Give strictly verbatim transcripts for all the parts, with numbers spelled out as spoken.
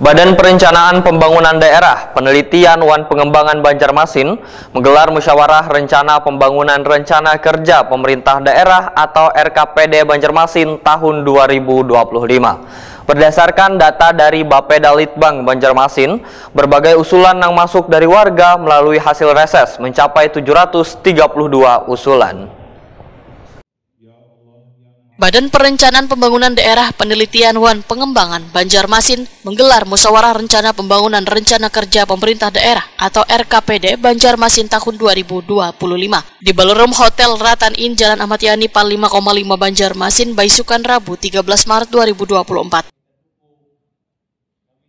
Badan Perencanaan Pembangunan Daerah, Penelitian wan Pengembangan Banjarmasin menggelar musyawarah rencana pembangunan rencana kerja pemerintah daerah atau R K P D Banjarmasin tahun dua ribu dua puluh lima. Berdasarkan data dari Bapeda Litbang Banjarmasin, berbagai usulan yang masuk dari warga melalui hasil reses mencapai tujuh ratus tiga puluh dua usulan. Badan Perencanaan Pembangunan Daerah Penelitian wan Pengembangan Banjarmasin menggelar Musyawarah Rencana Pembangunan Rencana Kerja Pemerintah Daerah atau R K P D Banjarmasin tahun dua ribu dua puluh lima di Ballroom Hotel Ratan Inn, Jalan Ahmad Yani, Pal lima koma lima, Banjarmasin, baisukan Rabu tiga belas Maret dua ribu dua puluh empat.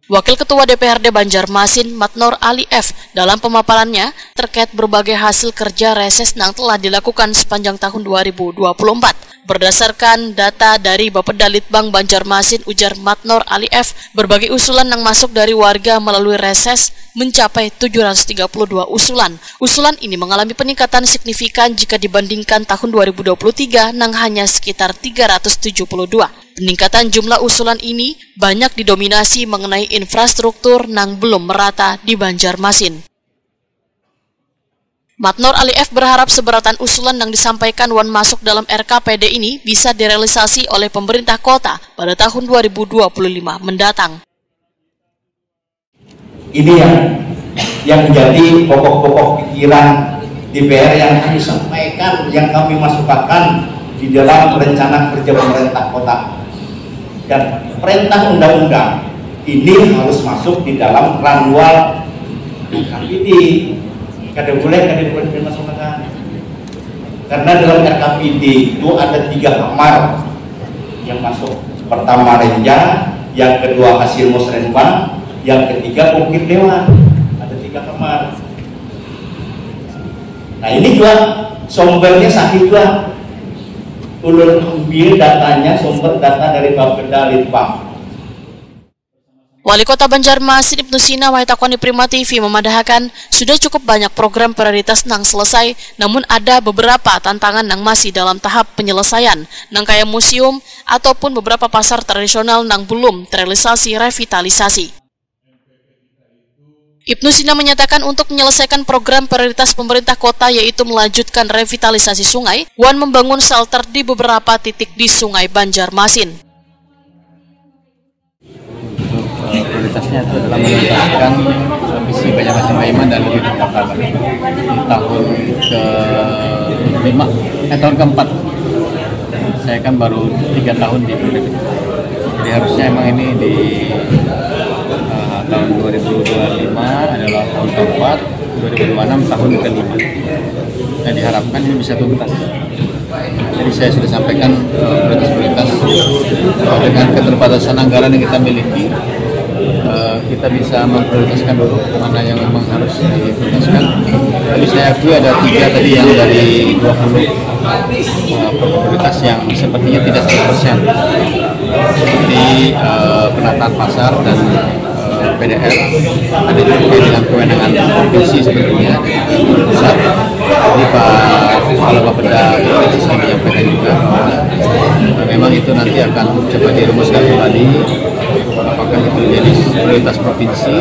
Wakil Ketua D P R D Banjarmasin, Matnor Ali F, dalam pemaparannya terkait berbagai hasil kerja reses yang telah dilakukan sepanjang tahun dua ribu dua puluh empat. Berdasarkan data dari Bapeda Litbang Banjarmasin, ujar Matnor Ali F, berbagai usulan yang masuk dari warga melalui reses mencapai tujuh ratus tiga puluh dua usulan. Usulan ini mengalami peningkatan signifikan jika dibandingkan tahun dua ribu dua puluh tiga nang hanya sekitar tiga ratus tujuh puluh dua. Peningkatan jumlah usulan ini banyak didominasi mengenai infrastruktur nang belum merata di Banjarmasin. Matnor Ali F berharap seberatan usulan yang disampaikan wan masuk dalam R K P D ini bisa direalisasi oleh pemerintah kota pada tahun dua ribu dua puluh lima mendatang. Ini yang yang menjadi pokok-pokok pikiran D P R yang kami sampaikan, yang kami masukkan di dalam rencana kerja pemerintah kota dan perintah undang-undang ini harus masuk di dalam ranwal R K P D. Kada boleh, kada boleh dimasukkan. Karena dalam R K P D itu ada tiga kamar yang masuk. Pertama Renjang, yang kedua hasil musrenbang, yang ketiga Bukit Dewa. Ada tiga kamar. Nah, ini juga sumbernya sakit juga. Ulun ambil datanya, sumber data dari Bapeda Litbang. Wali Kota Banjarmasin Ibnu Sina wahai takoni Prima T V memadahakan sudah cukup banyak program prioritas nang selesai, namun ada beberapa tantangan nang masih dalam tahap penyelesaian, nang kaya museum ataupun beberapa pasar tradisional nang belum terrealisasi revitalisasi. Ibnu Sina menyatakan untuk menyelesaikan program prioritas pemerintah kota yaitu melanjutkan revitalisasi sungai wan membangun shelter di beberapa titik di Sungai Banjarmasin. Prioritasnya itu adalah menuntaskan visi Banjarmasin Paiman dan lebih kota di tahun ke lima, eh tahun keempat. Saya kan baru tiga tahun di Pemda. Jadi harusnya emang ini di uh, tahun dua ribu dua puluh lima adalah tahun keempat, dua ribu dua puluh enam tahun kelima. Dan diharapkan ini bisa tuntas. Jadi saya sudah sampaikan prioritas-prioritas uh, dengan keterbatasan anggaran yang kita miliki, uh, kita bisa memprioritaskan dulu mana yang memang harus diprioritaskan. Tapi saya akui ada tiga tadi yang dari dua puluh uh, prioritas yang sepertinya tidak seratus persen seperti uh, penataan pasar dan uh, P D R, ada juga dengan kewenangan provinsi sebenarnya pusat. Jadi Pak Kepala Bapeda sudah menyampaikan juga memang itu nanti akan coba dirumuskan kembali apakah itu menjadi prioritas provinsi,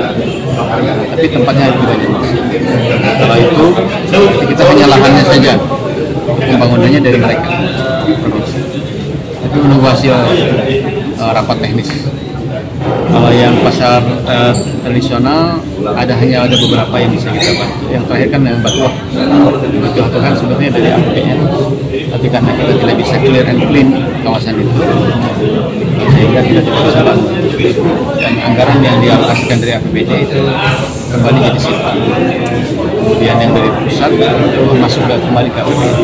tapi tempatnya di Banjarmasin. Kalau itu kita hanya lahannya saja, pembangunannya dari mereka provinsi. Tapi menunggu hasil uh, rapat teknis. Kalau yang pasar uh, tradisional ada hanya ada beberapa yang bisa kita bantu. Yang terakhir kan yang Batuah. Batuah itu kan sebenarnya dari A P B N. Tapi karena kita tidak bisa clear and clean kawasan itu, sehingga kita tidak bisa bantu. Dan anggaran yang dialokasikan dari A P B D itu kembali jadi sita. Kemudian yang dari pusat itu masuk ke kembali ke A P B D.